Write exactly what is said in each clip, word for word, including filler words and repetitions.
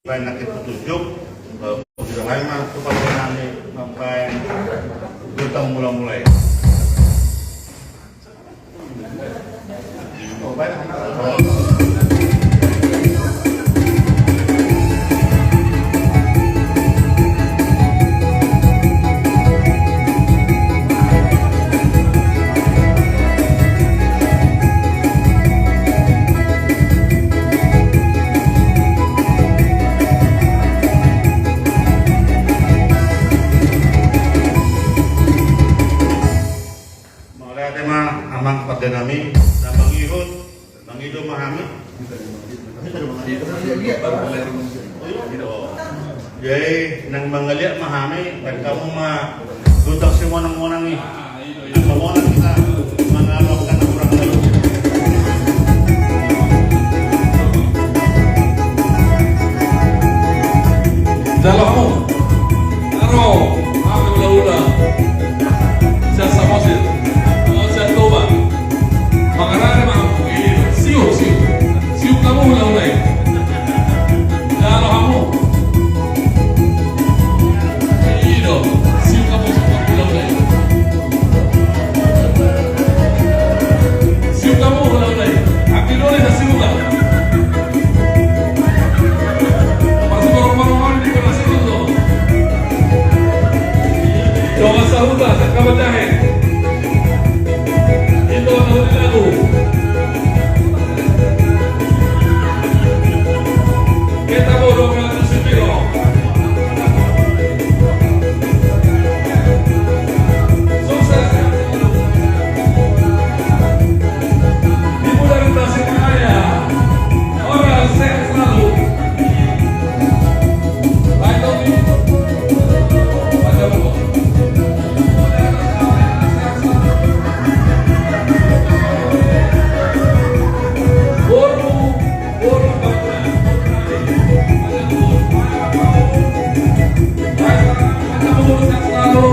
Lain na ketujuh, eh, sudah lain mah tu paling nami mampai hutang mula-mula ya. Mauliate ma amang pande nami, na mangihut, mangido ma hami. Jadi nang mangaliat ma hami, dan hamu ma hutang simonang-monang i. Nang pamonang hita mangalap kana hurang lalu. Jalo hamu. Aro, hamu hula-hula. Sian Samosir. Sian Toba. Mangarade ma hamu. Siu, siu. Siu hamu hula-hula i. Jalo hamu. I do. Siu hamu, siu hamu hula-hula i. Siu hamu hula-hula i. Anggi doli na siu hamu. Masih borong-borong on di kena situ tuh. Dongan sahuta, sangkapan jahe. Itu na uli lagu. Kita bodoh dengan tu si Piro. Sukses. Ibu dari Tasikmalaya. Orang sehat selalu. Baik, Tommy. Baca buku. Boru, boru, baca buku. Baik, baca buku, sehat selalu.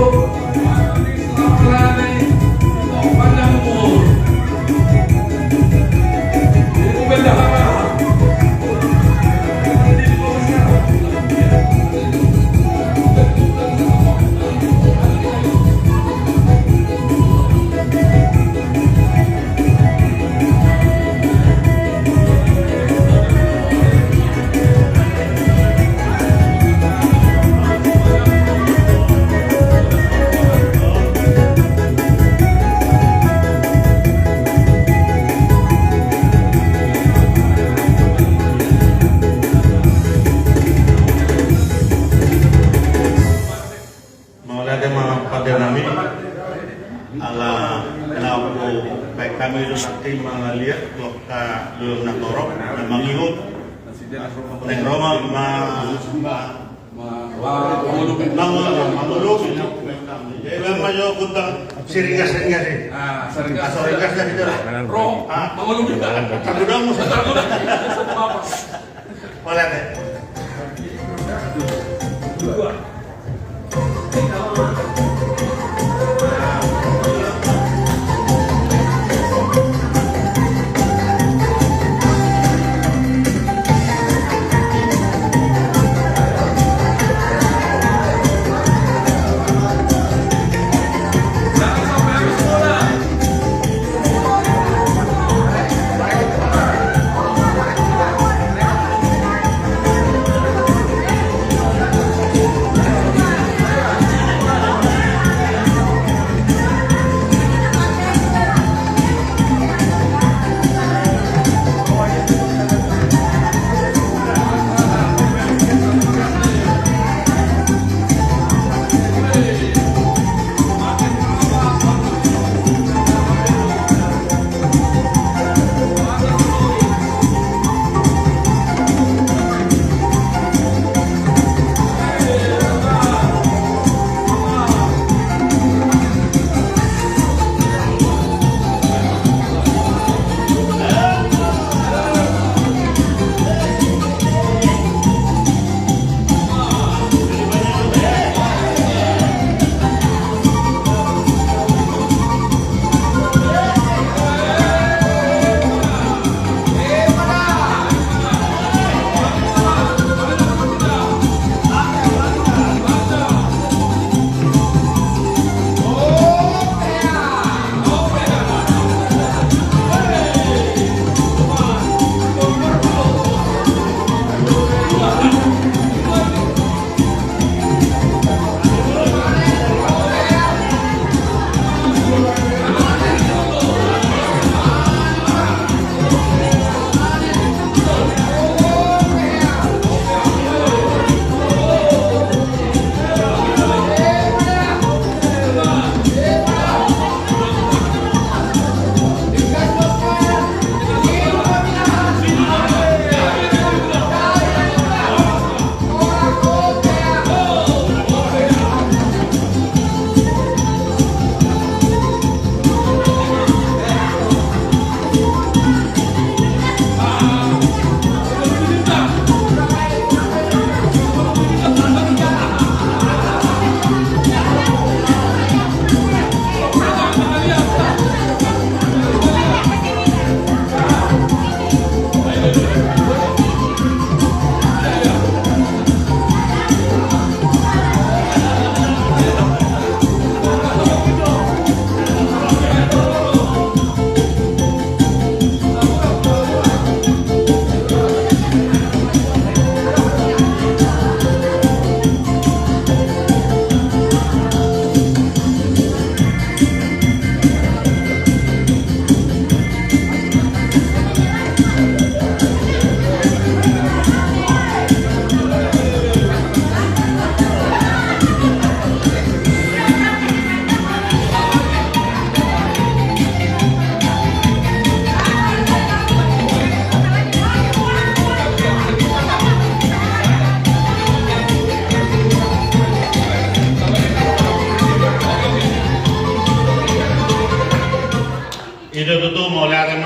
Mauliate ma pande nami, ala na baen hami do nanti mangaliat, loka dulu na torop, na mangihut, nang Roma, ma, ma, mangolobi. Mangolobi. Jadi, memang yo kutang siringas-siringas i. Ah, siringas. Ah, siringas dari itu lah. Ro, ah, mangolobi. Tanggudamu, tanggudamu. Mauliate.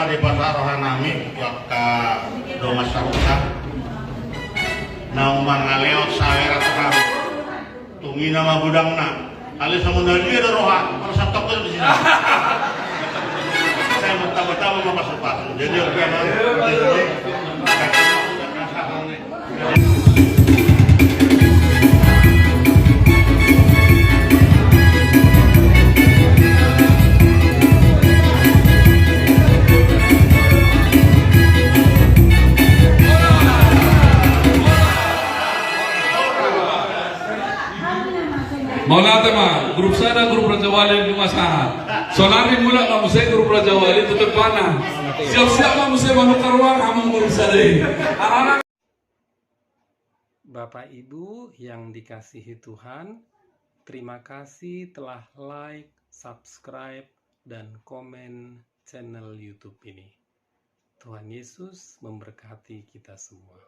Dipasa rohanami tu angka dongan sahuta naung mangalehon sawer tu hami. Tung ina ma godangna. Alai songon na dia do roha, molo santong do di sini. Sai martamba-tamba ma pasu-pasu. Jadi oke ma. Mauliate ma, grup sada, grup Raja Wali, grup sada. Sonari mulak ma muse grup Raja Wali, tutup panah. Siap-siap ma muse manukar uang, amang grup sada i. Anak-anak. Bapak Ibu yang dikasihi Tuhan, terima kasih telah like, subscribe, dan komen channel YouTube ini. Tuhan Yesus memberkati kita semua.